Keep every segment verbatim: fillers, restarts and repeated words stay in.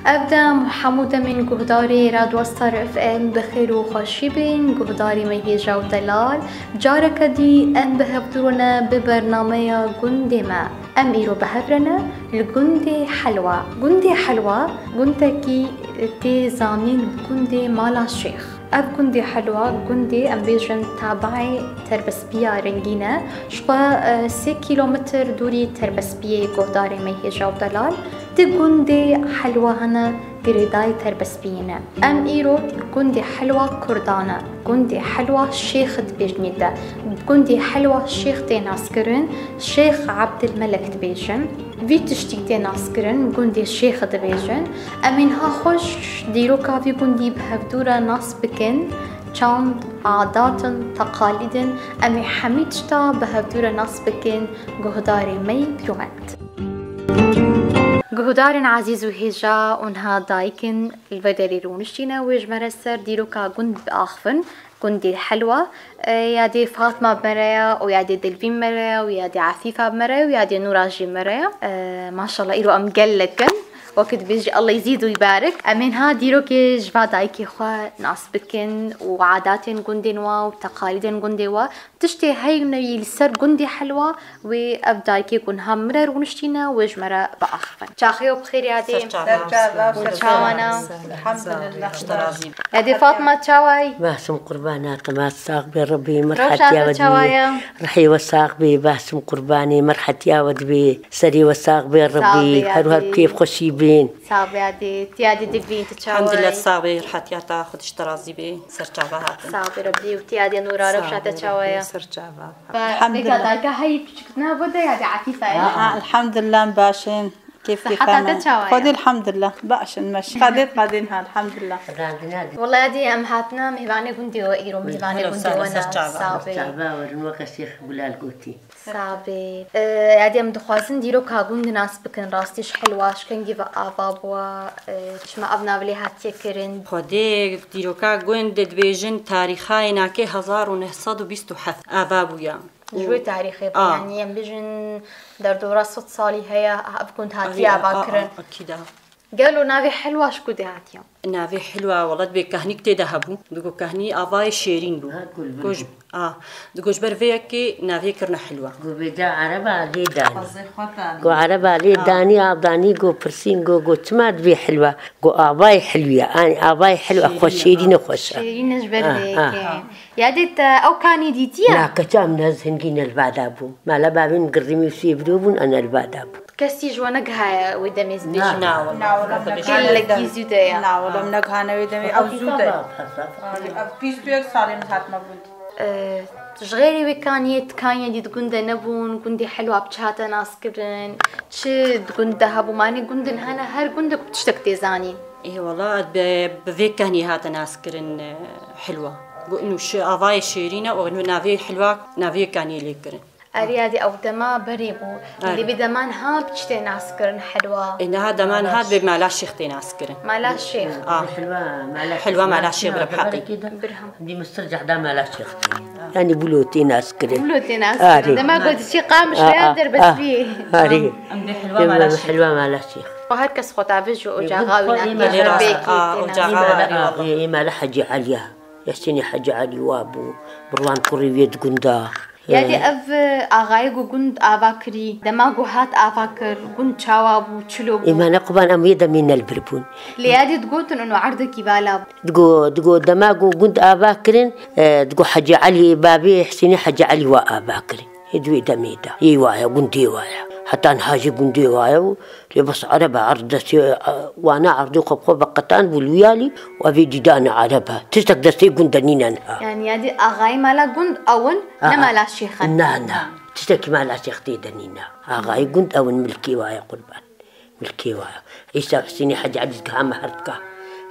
Ev dem hemû demên guhdarê Radyo Star F M bi xêr û xweşî bin, guhdarê me hêja û delal. Careke dî em bi hevdû ne bi bernameya gundê me. Em îro bi hev re ne li gundê Helwa. Gundê Helwa gundekî tê zanîn gundê Mala Şêx. Ev gundê Helwa, gundê, em bêjin, tabaê Terbespîya Rengîn e. Ji xwe, e, sê kîlometr dûrî Terbespiyê guhdarê me hêja û delal. Di gundê Helwa hene girêdayî Terbespiyê ne. Em îro gundê Helwa Kurdan e. Gundê Helwa Şêx dibêjinê te. Gundê Helwa Şêx tê naskirin, Şêx Ebdilmelek dibêjin. Vî tiştî tê naskirin, gundê Şêx dibêjin. Em ê niha xweş dîroka vî gundî bi hevdû re nas bikin, çand, adat in, teqalîd in, em ê hemî tişta bi hevdû re nas bikin, guhdarê me yî birûmet. Guhdarên ezîz û hêja, û niha dayik in, li vê derê rûniştîne, wê ji me re ser dîroka gund biaxivin. Gundê Helwa, e, yadê Fatma bi me re ya û yadê Dilvîn bi me re ya û yadê Efîfa bi me re ya û yadê Nûra jî bi me re ya. E, maşallah, îro em gelek in. Wekî dibêjî, Allah yezîd û ybarik. Em ê niha dîrokê ji va dayikê xwe nas bikin û adatên gundên wa û teqalîdên gundê wa. Tiştê heyne yî li ser gundê Helwa, wê ev dayikê ku niha min re rûniştîne, wê ji me re biaxivin. Çaxê û bi xêr yadê. Ser çava. Ser çava, ser çawana. Elhamdulillah. Yadê Fatma, çawayî? Behsim qurbana te, ma sax bê Rebî, mirhetiya we dibî. Rihê we sax bê, behsim qurbanê, mirhetiya we dibî. Serê we sax bê Rebî, her her kêf xweşî bin. Sax bê yadê. Ti yadê Dilvîn, ti çawayî? Elhamdulillah, sax bê, rihetiya te, Xwedê ji te razî bê. Ser çava hatin. Sax bê Rebî û ti yadê Nûra, rewşa te çawaya? Ser çava. Elhamdulillah. Dayika heyî piçik ne, bu de yadê Efîfa ye. Ha, elhamdulillah, em baş in. Kêf kêfa me. Siheta te çawa ye? Xwedê elhamdulillah, baş in, meş. Qadê, qadê niha, elhamdulillah. Wela yadê em hatine mêvanê gundê we îro, mêvanê gundê we ne. Sax bê. Çava werin, weke Şêx Gulal gotî. Sax bê. E, yadê em dixwazin dîroka gund nas bikin, rastî ji Helwa, ji kengî ve ava bûwa, e, çima ev nav lê hatiye kirin? Xwedê dîroka gund dibêjin tarîxayê nake hezar û neh sed û bîst û heft ava bûya. Ji wê tarîxê bû, yanî em bêjin derdora sed salî heye, ev gund hatiye ava kirin. Akîda. Gelo navê Helwa ji ku de hatiye? Navê Helwa, wela dibê kehnîk tê de hebû. Digo kehnî avayê Şêrîn bû. Ha, Gulbin. Digo ji, a, digo ji ber vê yekê navê kirine Helwa. Go vêca ereba lê danî. Go ereba lê danî, av danî, go pirsîn, go, go çima dibê Helwa? Go avayê Helwiye, anî avayê Helwa xweş, Şêrîn e, xweş e. Şêrîn e ji ber vê yekê. Yadê te ew kanî dîtiye? Na, keça min ez hingî ne li vada bû. Mala bavên girrîmî û sêviro bûn, ene li vada bû. Kesî ji we negihaye wê demê ez bêjim? Na, wela. Gelekî zû de ye. Na, wela, min negihane wê demê, ew zû de ye. Ev bîst û yek salê min hatime gund. E, ji xêrê wê kaniyê, ti kaniyê dî di gund de nebûn, gundê Helwa bi çi hate naskirin, çi di gund de hebû, manê gundin hene, her gundek tiştek tê zanîn. Ê, wela, bi, bi vê kehnî hate naskirin, e, Helwa. Got, û şi-, avayê Şêrîn e, û navê Helwa, navê kaniyê lê kirin. Erê, yadê ew dema berê bû. Erê. Lê vê dema niha bi çi tê naskirin Helwa? Ê, niha dema niha dibê Mala Şêx tê naskirin. Mala Şêx. A. Helwa Mala Şêx. Helwa Mala Şêx, bi heqî. Birham. Dî mistir cehda Mala Şêx tê. Yanî bûlo tê naskirin. Bûlo tê naskirin. Erê. Dema ku diçî Qamişlo ya Derbespiyê. Erê. Em dê Helwa Mala Şêx. Helwa Mala Şêx. Her kes xwe tavêj ji ocaxa wî ne. Ê, Mala Şêx. A, ocaxa wî. Ê, Mala Hecî Elî ya. Hesînê Hecî Elî wa bû. Birwan kurê wê di gunda. Yadê ev, e, axayê ku gund ava kirî, dema ku hat ava kir, gund çawa bû, çilo bû? Ê, me nequban em wê demê ne li vir bûn. Lê yadê digotin û erdekî vala bû. Digo, digo dema ku gund ava kirin, e, digo Hecî Elî, bavê Hesînê Hecî Elî wa ava kirin. Ê di wê demê de. Yê wa ye, gundê wa ye. Heta niha jî gundê wa ye û Lê bes erebe erd destê, e, wana erdê xwe bi xwe veqetan bû li wî alî û evê dîdane erebe. Tiştek destê gund de nîne niha. Yanî yadî axayî mala gund ew in, ne mala şêx in. Na, na. Tiştekî mala şêx tê de nîne. Axayî gund ew in, milkê wa ye qurban. Milkê wa ye. Îsa Husênê Hecî Elî digiha me her diga.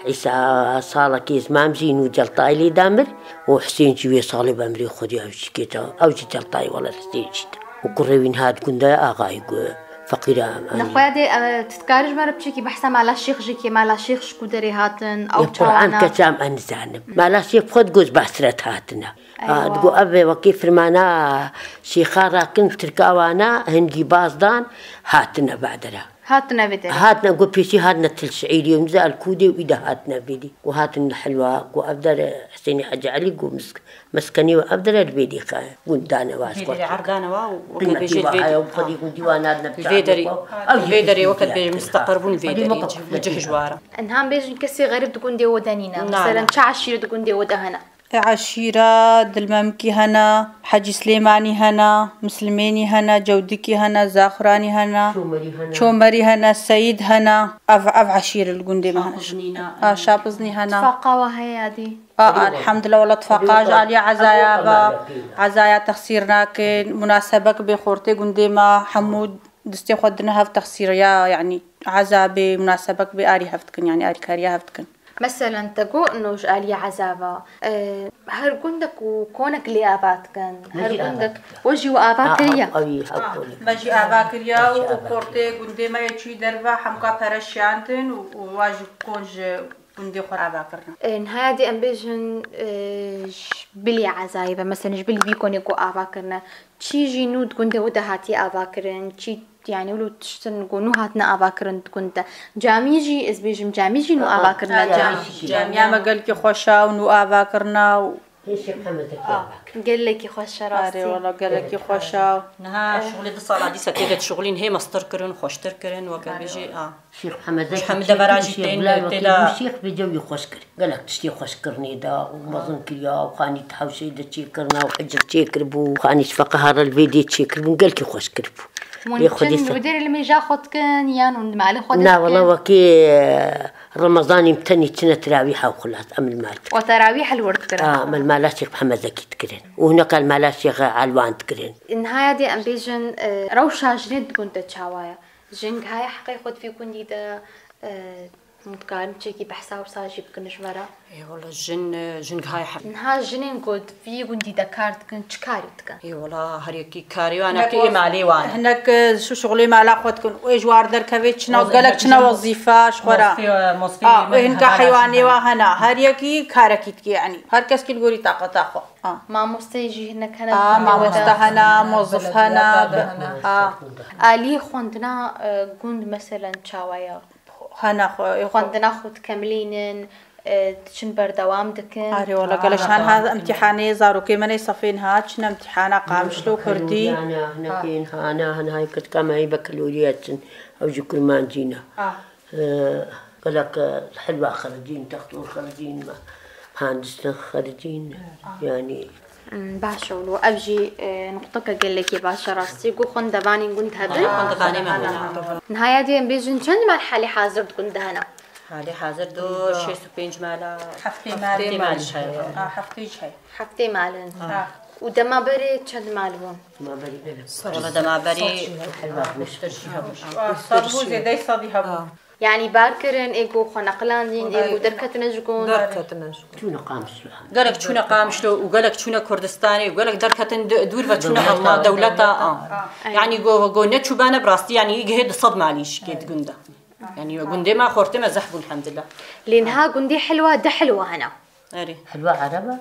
Îsa salekê zimam jî nû celtayê lê da mir û Husên jî wê salê be mirê Xwedê ew jî kê te, ew jî celtayê wele Husên jî de. Û kurê wî niha di gund de axayî gu-, feqîra em anî. Nexwe dê, e, tu dikarî ji me re biçekî behsa mala şêx jî kê, mala şêx ji ku derê hatin, ew çawa ne? Quran keçam em nizanim. Mala şêx xwe digo ji Basret hatine. Ha, eywa. Digo ev ê wekî firmana şêxa rakin tirka wana hingî baz dan hatine badere. Hatine vê derê. Hatine, got pêşî hatine Til Şiîrê û niza Elkûdê û îda hatine vê dî. Got hatin li Hilwa, got ev dere Husênê Hecî Elî, got misk-, meskenê we ev dere li vê dî xe. Got dane wa ji Vê xwe derê erd dane wa û weke qîmetê bêjê wa vê heye û xwedî got dîwa nadine vê derê, vê derê weke bêjê misteqer bûn vê derê, cih ji wara. Niha em bêjin kesê xerîb di gundê we de nîne. Na, Meselen na. Çi eşîret di gundê we de hene? Eşîra Dilmemkî hene, Hecî Silêmanî hene, Mislimênî hene, Cewdikî hene, Zaxuranî hene, Çomerî hene. Çomerî hene, Seyîd hene. Ev, ev eşîre li gundê me hene. Şapiznî ne. A, Şapiznî hene. Tifaqa we heye yadî? A, elhamdulillah, wala tifaqa ji alî ezaya ve, ezaya texsîr nakin. Munasebek bê xortê gundê me, hemû distê xwe dine hev texsîriya, yanî eza bê, munasebek bê arî hev dikin, yanî arîkariya hev dikin. Meselen, te got no ji aliyê eza ve, e, her gundek û konek lê ava dikin. Her gundek we jî we ava kiriye. Me jî ava kiriye û xortê gundê me yê çûyî derve hemka pere şiyandin û, û wa ji kon ji gundê xwe ava kirine. E, niha yadî em bêjin, e, ji bilî ezayê ve, meselen ji bilî vî konê ku ava kirine, çî jî nû di gundê we de hatiye ava kirin, çî Yanî wilo tiştin ku nû hatine avakirin di gund de. Camî jî, ez bêjim, camî jî nû ava kirine. Aha, camî. Camî, camiya me gelkî xweş e û nû ava kirine û Hê Şêx Hemedekî ava kirin. Gelekî xweş e, rastî. Arê wala gelekî xweş e. Niha şixulê du sala dîsa tê de dişixulîn hê mestir kirin, xweştir kirin, weke bêjî, a. Şêx Hemedekî Hemide vera jî tên tê de. Şêx bêje wî xweş kir. Gelek tiştê xweş kirinê de û mezin kiriya û xanî di hewşeyê de çêkirina û hicir çêkiribû, xanî ji feqe hare li vê dê çêkiribûn, gelkî xweş kiribû. Lê Xwedê ser. Hûn li wê derê li mêja xwe dikin yan hûn li malê xwe de dikin? Na, wela wekî, e, Remezanî em tenê çine tirawîha û xilas, em li mal dikin. We terawîh li wir dikirin? A, em li mala Şêx Hemezekî dikirin. Û hineka li mala Şêx Elwan dikirin. Niha yadê em bêjin, e, rewşa jinê di gund de çawa ye? Jin gihaye heqê xwe di vî gundî de, e, hûn dikarin çekî behsa wisa jî bikin ji me re? Ê wele jin, e, jin gihaye heq. Niha jinên ku di vî gundî de kar dikin, çi karî dikin? Ê wele her yekî karê wan, hinek ê malê wan. Hinek, e, şi-, şixulê mala xwe dikin. Û ê ji war derkevê çina, gelek çina wezîfe ji xwe re. Mosfê, e, mosfê. A, ê hinka heywanê wa hene. Her yekî karekî dike, yanî. Her keskî li gorî taqeta xwe. A. Mamosteyê jî hinek hene. A, mamoste hene, mozif hene. A. Alî xwendina, e, gund meselen çawa ye? Hene xwe, xwe. Xwendina xwe dikemilînin, e, diçin berdewam dikin. Arê wala gelek ji han ha imtîhanê zarokê me nê sefên ha, çin imtîhana Qamişlo Kurdî. Hene, hinekên hane, hene hay Kurdka me hê bekaloriya çin, ew jî Kurmancî ne. A. E, gelek, e, Hilwa xericîn, Textor xericîn, me, Muhandistin xericîn, yanî. Hmm, baş e, wilo ev jî, e, nuqteke gelekî baş e rastî. Ku xwendevanên gund hebin. Xwendevanê me hebin. Niha yadê em bêjin çend mal halê hazir di gund de hene? Halê hazir do şêst û pênc mala. Heftê mal. Heftê mal jî heye. A, heftê jî heye. Heftê mal in. A. Û dema berê çend mal bûn? Dema berê gelek. Wala dema berê. Helwa bû. Sedî hebû. A, sedî hebû. Yanî bar kirin, ê ku xwe neqilandîn, ê ku derketine ji gund. Derketine ji gund. Çûne Qamişlo. Gelek çûne Qamişlo û gelek çûne Kurdistanê û gelek derketin di-, dûr ve çûne hema dewleta, a. Yanî go, go neçûbane bi rastî, yanî îgihê du sed malî şikê di gund de. Yanî gundê me, xortê me zehf bûn, elhemdulillah. Lê niha gundê Hilwa, du Hilwa hene. Erê. Hilwa Ereb e?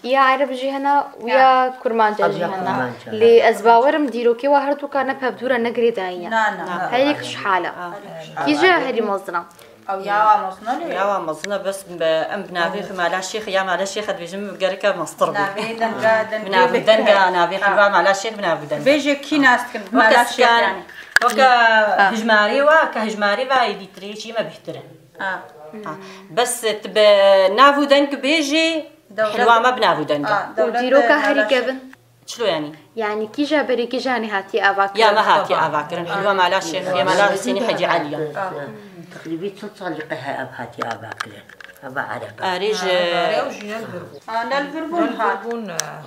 Ya Ereb jî hene û ya Kurmanca jî hene. Lê ez bawerim dîrokê wa her du ka ne pevdû re ne girêdayî ye. Na, na. Her yek ji hal e. Kîje herî mezin e? Ew ya wa mezin e lê. Ya wa mezin e, bes be-, em bi navê xwe Mala Şêx, ya Mala Şêx dibêjin, gerek e mestir be. Navê denga, denga. Bi navê denga, navê Hilwa Mala Şêx bi navê denga. Bêje kî nas dikin bi Mala Şêx yanî? Weke hijmarê wa, ke hijmarê wa êdî tirê çî me bihtir e. A. A. Bes tu bi nav û deng bêjî, Hilwa me bi nav û deng e. A, û dîroka herî kevin? Çilo yanî? Yanî kîja berê kîjanê hatiye avakirin? Ya me hatiye avakirin. Hilwa Mala Şêx, ya Mala Husênî Hecî Elî ya. A. Teqrîbî çil salî qey he ev hatiye avakirin. Eva Ereb e. Arê ji. A, ne li vir bûn hat.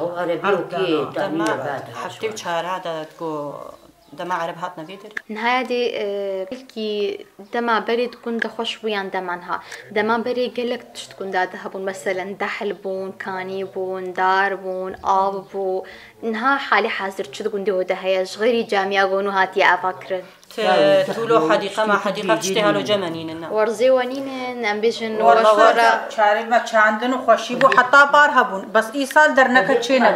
Ew Erebî û kê tahmîn e bade. Heftê û çar de ku Dema Ereb hatine vê derê. Niha yadê, e, belkî dema berê di gund de xweş bû yan dema niha. Dema berê gelek tişt gunda de hebûn. Meselen, dehl bûn, kanî bûn, dar bûn, av bû. Niha halê hazir çi di gundê we de heye? Ji xeyrî camiya ku nû hatiye avakirin. Te tûlo hedîqe ma hedîqe tiştê halo cem e nînin, na. Werzê we nînin, em bêjin. Wala werzê were. Çarê me çandin û xweşî bû, heta bar hebûn. Bes îsal derneke çêne.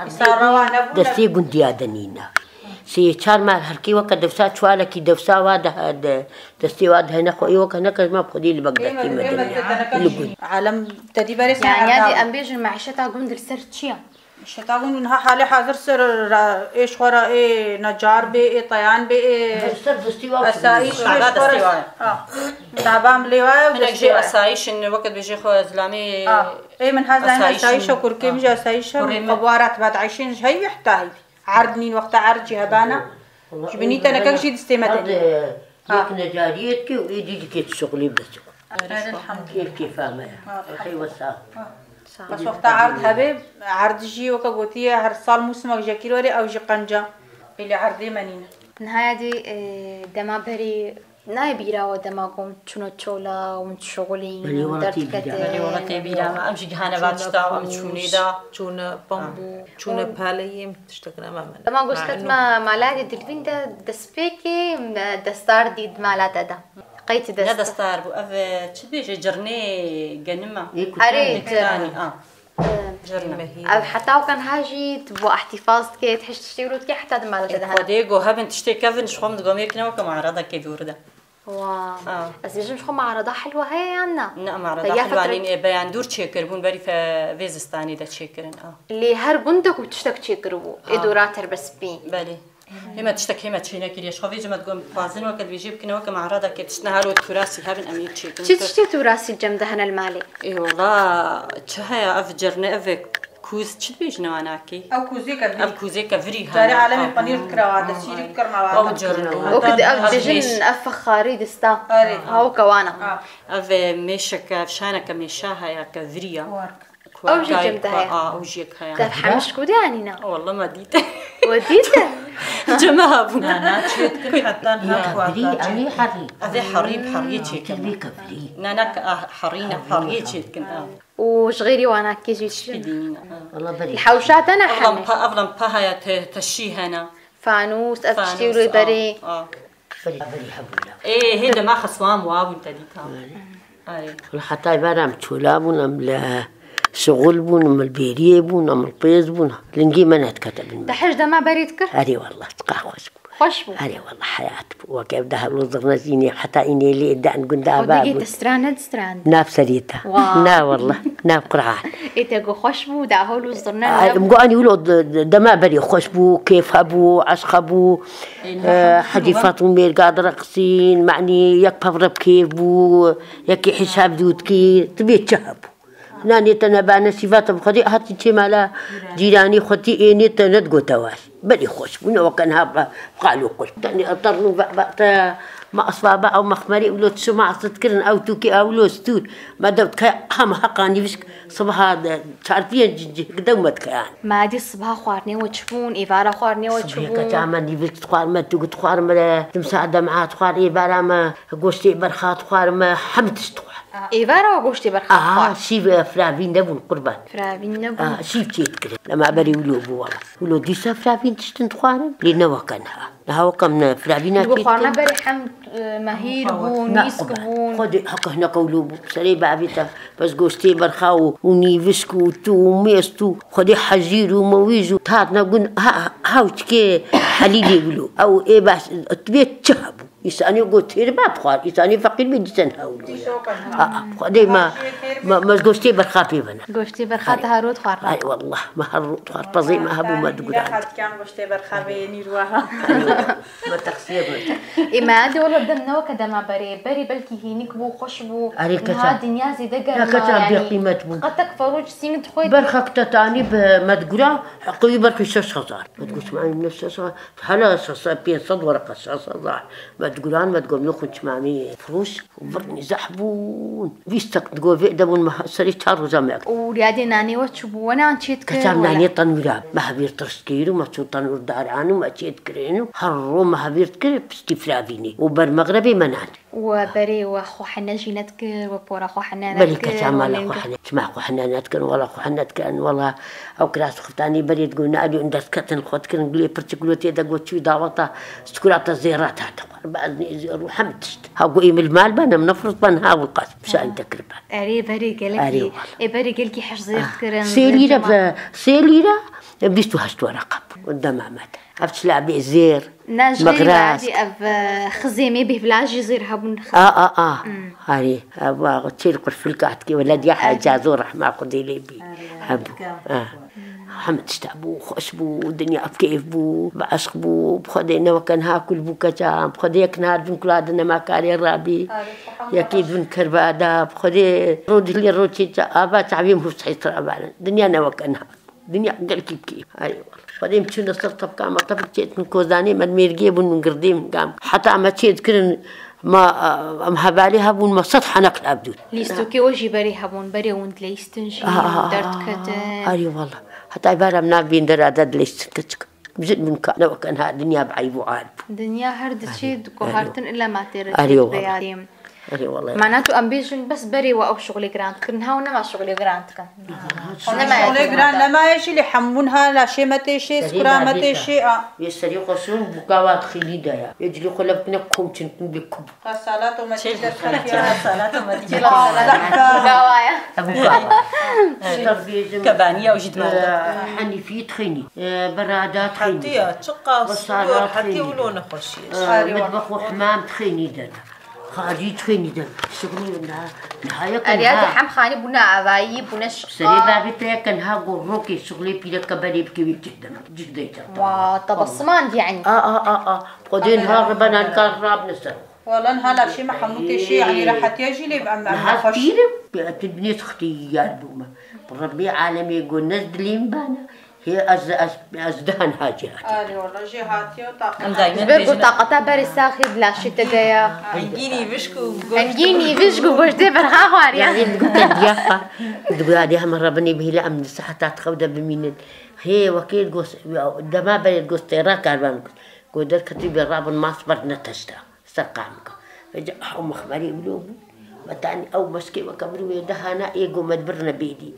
Îsal rewa nebûne. Destê gundiya de nîne. Sê çar mal herkê weke dewsa çuwalekî dewsa wa de, de, destê wa de hene xwe, ê weke neke ji me bi xwedî li bek destê me de. Li gund. Alem te dî berê sê Yani, erda. Em bêjin meîşeta gund li ser çi ye? Şeta gund niha halê hazir ser ra-, ê ji xwe re ê necar bê, ê teyan bê, ê Ser destî wa esayîş bê, ji xwe re. Ah. Taban bilê wa ye û Hinek destê jê wa ye. Esayîş in, weke dibêjê xwe zilamê Ah. Ê min hezayîn esayîş esayîş e, in. Kurkê min jî Ah. esayîş e, Kurê min. Xwe bi wa re tibet eyşên ji heyî heta heyî. Erd nîn wexta erd jî hebana. Ji binî tenekek jî distê me tê. Erd, Ha. Yek necariyê dike û êdî dike şixulê bi destê xwe. Elhamdulillah. Kêf kêfa me ye. Ha, Xey wesa. Ha. Sağ ol. Bes wexta erd hebe, erd jî weke gotiye her sal mûsimek jekî were ew jî qenca. Pêlê erdê me nîne. Niha yadî, e, dema berî nayê bîra we dema ku hûn çûne çola, hûn şixulîn, Belê, hûn wela tê bîra. Belê, wela tê bîra me. Em jî gihane va tişta, em çûnê da. Çûne bambû, çûne paleyê, em tiştek ne me. Dema ku ez ketime mala de dilvîn de destpêkê, me destar dît mala te de. Qey ti dest- Ne destar bû, ev, e, çi dibêje, cirnê genima. Erê, Ê, kutanê. Kutanê, a. Ev heta weke niha jî tu bo ihtifaz dike, tu hişt tiştê wilo dike heta di mala te de hene. Xwedê go hebin tiştê kevin, ji xwe min digom yek ne weke maradeke dûr de. Wa. Ha. Ez dibêjim ji xwe marada hilwa heye yan na? Ne, marada hilwa nîn, ê beyan dûr çêkirbûn, berî fe-, vê zistanê de çêkirin, a. Lê her gundek û tiştek çêkiribû, ê dora terbespî. Belê. Hême tiştek hême çênekiriye. Ji xwe vê cem me digot, dixwazin weke dibêjê bikine weke maradeke tiştine her wek turasî hebin em yê çêkin. Çi tiştê turasî cem de hene li malê? Ê wela çi heye ev cirne ev kûz çi dibêjine wanakî? Ev kûzêke virî. Ev kûzêke virî hene. Carê alemê penîr dikira wa de sîrî dikirina wa de. Ew cirne. Wekî di ev dibêjin ev fexarî dista. Erê. Ha weke wana. Ha. Ev mêşeke, ev şaneke mêşa heye ke virî ya. Ew jî cem de heye. A, ew jî yek heye. Te hemiş ku de anîna? Wallah me dît. We dît? Cem me hebû. Na, na, çêdikin heta niha Ya, xwata birî, çêdikin. Em ê herî. Ez ê herî, herî çêkim. Kevî kevî. Na, na, ke, a, herî ne, herî çêdikin, a. Û ji xêrî wana kê jî çi? Çi dînî ne, a. Wallah berî. Li hewşa te ne Evlan hene. Pa, evlan pa heye te, te şî hene. Fanûs, ev tiştî Fanûs, wilo berê. A, a. Berî, berî hebû ya. Ê, hê dema xeswan wa bûn te dîta. Erê. Erê. Wala heta êvara em çola bûn, em li şixul bûn, em li bêriyê bûn, em li pêz bûn. Lingê me nedikete bin. Te hej dema berê dikir? Erê wallah, çiqa xweş bû. Xweş bû. Erê wallah, heyat bû. Weke ev de hewlo zirne jî nê, heta înê lê de en gunda ava bû. Xwedê te stran nedistrand? Nav serê te. Wa. Na wallah, nav Qur'an. Ê te got xweş bû, da hewlo zirne Ay, ne. Em got anî wilo de-, de-, dema berê xweş bû, kêf hebû, eşq hebû. Ê, niha Eh, hemû Hecî bû. Fatmû mêrga direqisîn, manî yek pevre bi kêf bû, yekî hîsab dû dikî, tu bê çi hebû? Nanê te neba nesîva te bi xwedî hatî çê mala cîranî xwetî ênê te nedigote waş. Berî xweş bûne weke niha bi qal û qul. Tenê eterlû ve, ve te ma asfaba ew mexmerê wilo tişo ma asitkirin, ew tûkê ew wilo stûr. Me dew dike hema heqa nîvişk sibiha de çarpiyên cih dew me dike yani. Ma dî sibiha xwarinê we çi bûn, êvara xwarinê we çi bûn? Sibihê keça me nîvişk dixwarime, tûk dixwarime, timsah dem'a dixwar, êvara me goştê berxa dixwarime, hemî tişt dixwar. Êvara we goştê berxa dixwar? Aha, şîv, e, firavîn nebûn qurban. Firavîn nebûn. Aha, şîv çê dikirin. Lema berî wilo bû wala. Wilo dîsa firavîn tiştin dixwarin, lê ne weke niha. Niha weke em ne firavîna çê dikirin. Xwarina berê hem, e, mehîr bû, nîsk bûn. Xwedê heke hineke wilo bû. Serê bavê te, bes goştê berxa û, û nîvişk û tu û mêst û Xwedê hejîr û mewîj û tat ne gund ha, ha, hawçikê helîlê wilo. Ew ê baş, tu bê çi hebû? Însanê got têr ba dixwar, însanê feqîr bê dîsen hewl. Dîsa weke niha. Aa, Xwedê me, me, me goştê berxa pê bine. Goştê berxa te her rot xwar. Ay wallah, me her rot xwar. Pezê me hebû me diguran. Hatikan goştê berxa bê nîrwaha. Me texsiye bû. Ê me de wala dem ne weke dema berê. Berê belkî hênik bû, xweş bû. Erê, niha dinya zêde germ e, ya keça bêqîmet bû. Qetek ferûç sîngit xwe. Berxek te tanî bi me diguran, heqî berxî şeş hezar. Me digot, "Çimamî min şeş hezar." Hela şeş sed, pênc sed wereqa şeş hezar. Me diguran, me digot, "Nixwin çimamî firoş, vir nîzeh bûn." Vîst tek digot, vê de bûn, me serê çar roja me. Û riyadê nanê we çi bû? We nan çê dikir? Keça me nanê tenûra. Me hevîr tirşt kir û me çû tenûr daran û me çê dikirin û her ro me hevîr dikir piştî firavînê. Û ber mexrebê me nan. We berê we xwe hene jî nedikir, we pora xwe hene nedikir. Belê keça mala xwe hene. Çima xwe hene nedikirin, wela xwe hene dikirin, wela ew kiras xiftanî berê digot, ne alî in dest ketin xwe dikirin, gulê pirçik gulo tê de got çû daweta, sikurata zêra tate xwe. Baznê zêr û hemd tişt. Ha ku êmil mal ben, em nefret ben, ha wil qas şan te kiribin. Erê, berê gelekî, Erê, wala. Ê, berê gelekî heş zêr Ah, dikirin, sê zêr lîre cema- ve, sê lîre, e, bîst û heşt wereqa bû. Dema me de. Ev çilabê zêr, Na ji lêrî mexras. Vadî ev, e, xizê me bêhvila jî zêr hebûn. A, a, a. Hmm. Harî. Ev wa çêr qurfilka dikê, wele diya Erê. Heca zor rehma Xwedê lê bî. Erê, Hebû. Erê. Ha. Hemd tişta bû, xweş bû, dinya bi kêf bû, bi eşq bû, bi Xwedê ne weke niha kul bû keça, bi Xwedê yek niha dibin kula di nemakarê rabî, Arê, yekî dibin kerba da, bi Xwedê rojî lê rojê ça, ava çavî hûs hêsir avarin. Dinya ne weke niha. Dinya gelkî bi kêf. Arê wala. Xwedê em çûne ser tepka me, tepik çêtin kozanê me mêrgê bûn min girdê min gam. Heta me çê dikirin, ma, em hevalê hebûn, me sed henek labdûn. Lîstokê we jî berê hebûn, berê hûn dileyistin jî, Ah, derdiketin. Arê wala. Heta êvara min nav bîndera de dileyistin keçik. Bijit min ka, ne weke niha dinya bi eyb û ar bû. Dinya her diçê Arê, diguhertin arê. Ile ma tê re Arê tê wala. Beyarî. Erê wala. Mana tu em bêjin bes berê we ew şixulê giran dikirin, ha û nema şixulê giran dikin. Nema Şixulê giran nemaye jî lê hemûn ha laşê me tê şê, Serê skura me tê şê, a. Yê serê xwe şûn bûka wa dixînî de ya. Yê cilê xwe lev bikine kom çin kin bê kub. Ha salato me tê derketiya. Salato me tê. Bûka wa ya. Bûka wa. Şev bêjim. Kebaniya û jî dima. Henîfî dixînî. Berada dixînî. Hetiya, çiqas Wesala yor, hetiya dixînî. Wilo nexweşî. Mitbex û hemam dixînî de. Xarî dixênî de şixulî niha, niha yek Erya niha. Hem xanî bûne avayî, bûne şiqa. Serê bavê te yek niha got rokê şixulê pîreke berê bike wî cih de, cih de. Wa, tebesiman dî yanî. A, a, a, a. Xwedê niha ribena nikar rabne ser. Wala niha laşê me hemû tê şê, yanî rehetiya jî lê em, em Niha nexweş. Pîrim, tu binê sixtî yar bûme. Bi Rebbê alemê got ne dilê min bana. Hê ez, ez, ez deh niha jê hatî. Arê wala jê hatiye û taqet. Em daîmen Ji ber bêjin. Ku taqeta berê saxê di laşê te de ya. Hengînî vişk û goşt. Hengînî vişk û goştê berxa xwariya. Yanî digote diyaxa. Digoya dê heme rebinê bihîle em di seheta di xew de bimînin. Hê wekê gos, dema berê gos têra karvan gos. Go derketî bê rabin mas berdine teşta. Ser qamika. Vêca ew mexmerê wilo bû. Betanî ew meşkê weke bir wê dehana ê go me dibirne bêdî.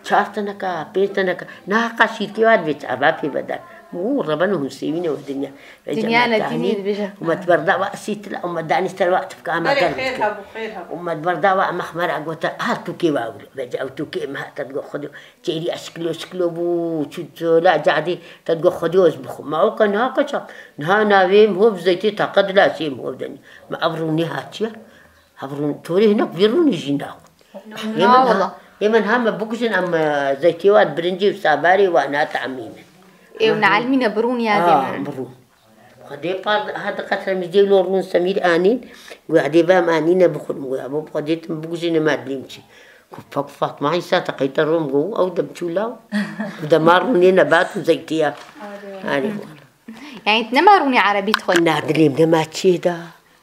Çar teneka, pênc teneka. Niha qas şîrkê wa dibê çava pê veda. Û rebeno hûn sêwîne we dinya. Vêca Dinya me ne tanî dînî dibêje. Û me diberda wa sîtila û me danî ser wa tifka me Berê germ xêr dikir. Hebû, xêr hebû. Û me diberda wa mexmera gote, ha tûkê wa wilo. Vêca ew tûkê me hate digo Xwedê. Çêrî eşkilo şikilo bû, çû cola cadê, te digo Xwedê ez bixwim. Ma oka niha keça, niha navê min hov zeytê taqet laşê min hov denî. Ma ev rûnê hatiye, ev rûn, torê hinek vê rûnê jî naxwin. Na wala. Ê min ha me bikujin em, e, zeytê wan birincê û sabarê wan natemînin. Ê û neelmîne birûn ya dê Aa, min. Birûn. Xwedê par hadi qetre mi dê lo rûn semîr anîn, gu edê ve em anîne bixwin, gu ya bo Xwedê tim bigujîne me dilêm çi. Ku pak Fatma Îsa te qeyte rom gu ew dem çû law. Dema rûnê nebat û zeytiya. Arê wala. Yani nema rûnê erebî dixwin? Na dilêm nema çê da.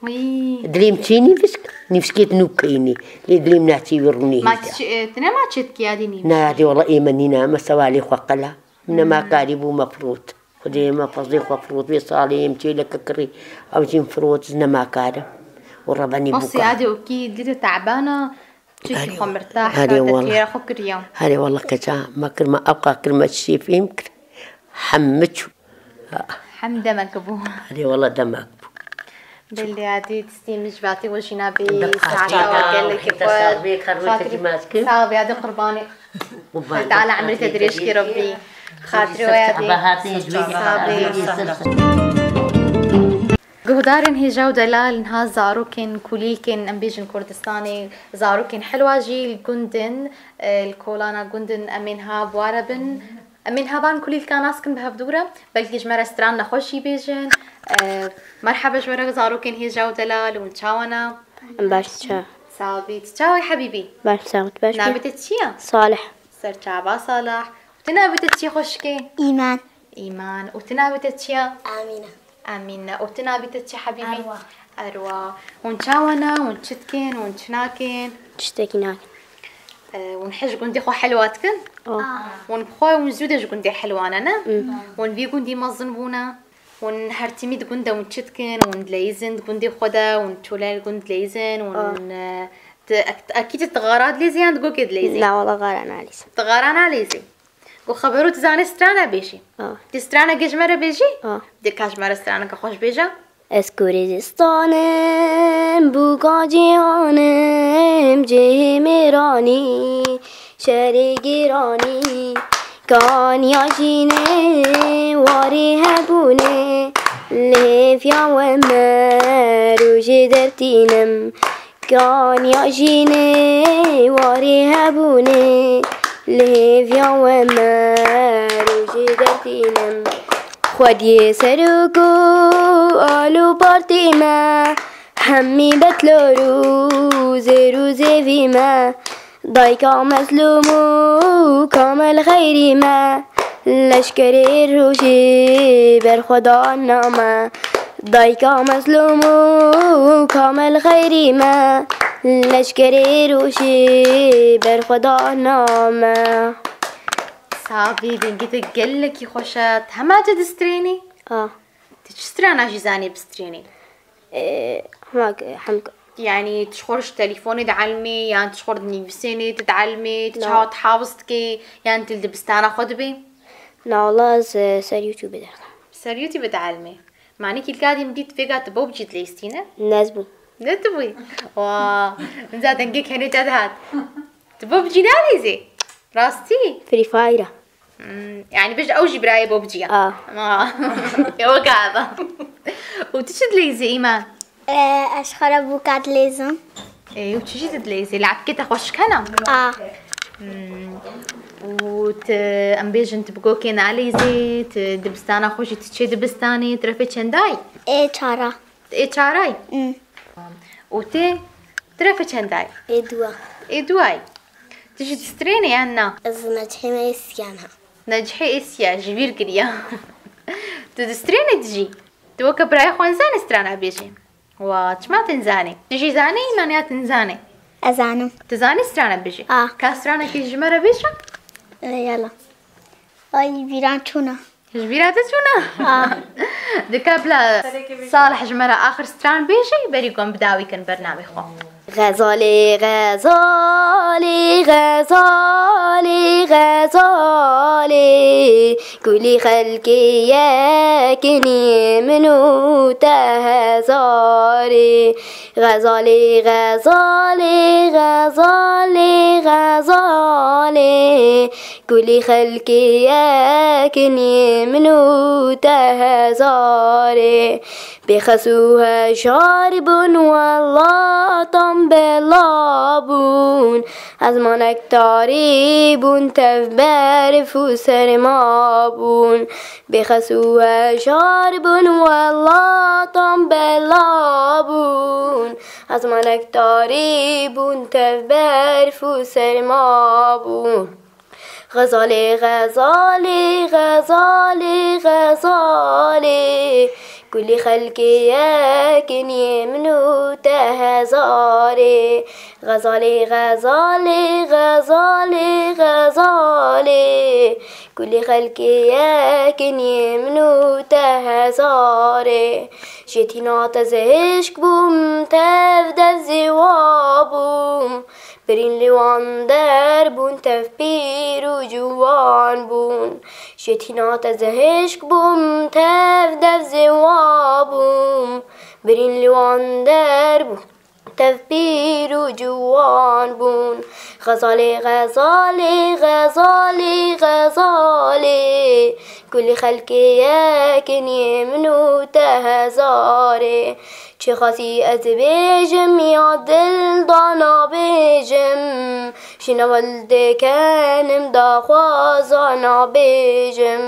Wî. Dilêm çê nîvişk, nîvişkêt nû peynî. Lê dilêm naçê wî rûnê Ma hêja. Ti çi, e, ti nema çê dikî ya dî nîvişk? Na dê wala ê me nîna, me sewalê xwe qela. Min nema karî bû me firot. Xwedê me fezlê xwe firot, vê salê em çêleke kirî, ew jî firot, ji nema karim. Û rebenî Wesî bûka. Adê û kî dide tebana, çekî Herê xwe wala. Mirtah Herê kate wala. Têra xwe kiriya. Herê wala keça me kir, me ewqa kir, me çişê fêm kir. Hem mi çû. Hem demek bû. Herê wala demek bû. Belê adî distî min ji vatê we jî nabî Bi saeta xatirê we gelekî xwe. Sax bê, kar we Xatirê, tekî maske. Sax bê adî qurbanê. Qurban. Teala emrê te dirêj kê Rabbî. Xatirê we ya dê. Sax bê. Guhdarên hêja û delal, niha zarokên kulîlkên, em bêjin Kurdistanê, zarokên helwa jî li gundin, e, li kolana gundin, em ên ha bi ware bin. Em ên ha van kulîlka nas kin bi hevdû re, belkî ji me re stran nexweş jî bêjin. E, merhebe ji we re zarokên hêja û delal, hûn çawa ne? Em baş, tu çawa? Sax bî. Tu çawa yî hebîbî? Baş, sax bî, tu baş bî? Navê te çi ye? Salih. Serçava Salih. Û tu navê te çi ye xweşikê? Îman. Îman. Û tu navê te çi ye? Amîne. Amîne. Û tu navê te çi hebîbî? Erwa. Erwa. Hûn çawa ne? Hûn çi dikin? Hûn çi nakin? Tiştekî nakin. E, hûn hej gundê xwe helwa dikin? Ah. Hûn bi xwe hûn zû de ji gundê helwa ne, ne? Hmm. Hûn vî gundî mezin bûne? Hûn her timî di gund de hûn çi dikin? Hûn dileyîzin di gundê xwe de, hûn çolê li gund dileyîzin, hûn, Ah. e, di, ek-, ekî di xara dileyîzin yan di gokê dileyîzin? Na, wala xara nalîzin. Di xara nalîzin. Ku xebero tu zanî strana bêjî. Ah. Tu stranekê ji me re bêjî? Ah. Dê ka ji me re straneke xweş bêje? Ez Kurdistanim, bûka cîhanim, cihê mêranî, şerê gêranî. Kaniya jînê warê hebûnê, li hêviya we me rojê dertînim. Kaniya jînê warê hebûnê, li hêviya we me rojê dertînim. Xwediyê serok û alo partî me, hemî betlor û zêr û zêvî me. Dayika Mezlûm û Kamel Xeyrî me, leşkerê rojê berxwedana me. Dayika Mezlûm û Kamel Xeyrî me, leşkerê rojê berxwedana me. Savî, dengê te gelekî xweş e. Hema tu distrênî? A. Tu çi strana jî zanî bistrênî? Ee, hema ke, hem ke. Yani tu ji xwe ji telefonê dielmî, yan tu ji xwe dinivîsênî, tu dielmî, tu Na. çawa tu hafiz dikî, yan tu li dibistana xwe dibî? Na, wala ez, e, ser YouTube derxim. Ser YouTube dielmî. Manî kîlka dî min dît vêga tu PUBG dileyistîne? Ne ez bûm. Ne tu bûyî? Wa, min zaten gek henê te dihat. Tu PUBG naleyzî? Rastî? Free Fire. Hmm, yani bêje ew jî birayê PUBG ya. A. A. Ew gava. Û tu çi dileyzî, Îman? Ee, ez xwe re bûka dileyzim. Ê, û çi jî tu dileyzî? Le'bkê te xweşik hene? A. Hmm. Û tu, em bêjin tu bi gokê naleyzî, tu dibistana xwe jî tu çê dibistanê, tu refê çendayî? Ê çara. Ê çaray? Hmm. Û tê tu refê çendayî? Ê duwa. Ê duwayî. Tu jî distrênê yan na? Ez necihê me ê siya ne. Necihê ê siya, ji vîr giriya. Tu distrênê tu jî? Tu weke birayê xwe nizanî strana bêjî? Wa, çima tu nizanî? Tu jî zanî, Îman, ya tu nizanî? Ez zanim. Tu zanî strana bêjî? A. Ka stranekê ji me re bêje? E, yala. Ay, bîran çûna. Ji bîra te çûna? A. Dika bila Salih ji me re axir stran bêjî, berî ku em bi dawî kin bernamê xwe. Xezalê, xezalê, xezalê, xezalê. Kulî xelkê yek in, min û te hezarê. Xezalê, xezalê, xezalê, xezalê. Kulî xelkê yek in, min û te hezarê. Bêxes û hejar bûn, wela tam bela bûn. Ezmanek tarî bûn, tev berf û serma bûn. Bêxes û hejar bûn, wela tam bela bûn. Ezmanek tarî bûn, tev berf û serma bûn. Xezalê, xezalê, xezalê, xezalê. Kulî xelkê yek in, min û te hezarê. Xezalê, xezalê, xezalê, xezalê. Kulî xelkê yek in, min û te hezarê. Jê tîna te zihişk bûm, tev dev zêwa bûm. Birîn li wan der bûn, tev pîr û ciwan bûn. Jê tîna te zihişk bûm, tev dev zêwa bûm. Birîn li wan der bûn, tev pîr û ciwan bûn. Xezalê, xezalê, xezalê, xezalê. Kulî xelkê yek in, min û te hezarê. Çi xasî ez bêjim ya dil da nabêjim. Ji nav dikenim daxwaza nabêjim.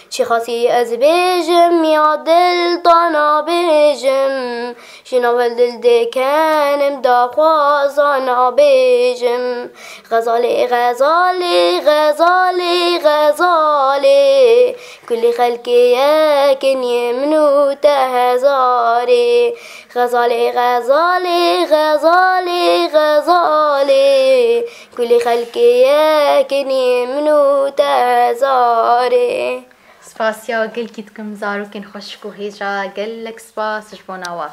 Çi xasî ez bêjim ya dil da nabêjim. Ji nav dil dikenim daxwaza nabêjim. Xezalê, xezalê, xezalê, xezalê. Kulî xelkê yek in, min û te hezarê. Xezalê, xezalê, xezalê, xezalê. Kulî xelkê yek in, min û te hezarê. Spasiya gelkî dikim zarokên xweşik û hêja, gelek spas ji bona we.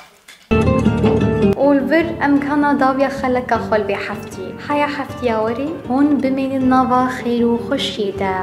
Û li vir em kana dawiya xeleka xwe li vê heftî. Heya heftiya werî hûn bimînin nava xêr û xweşiyê de.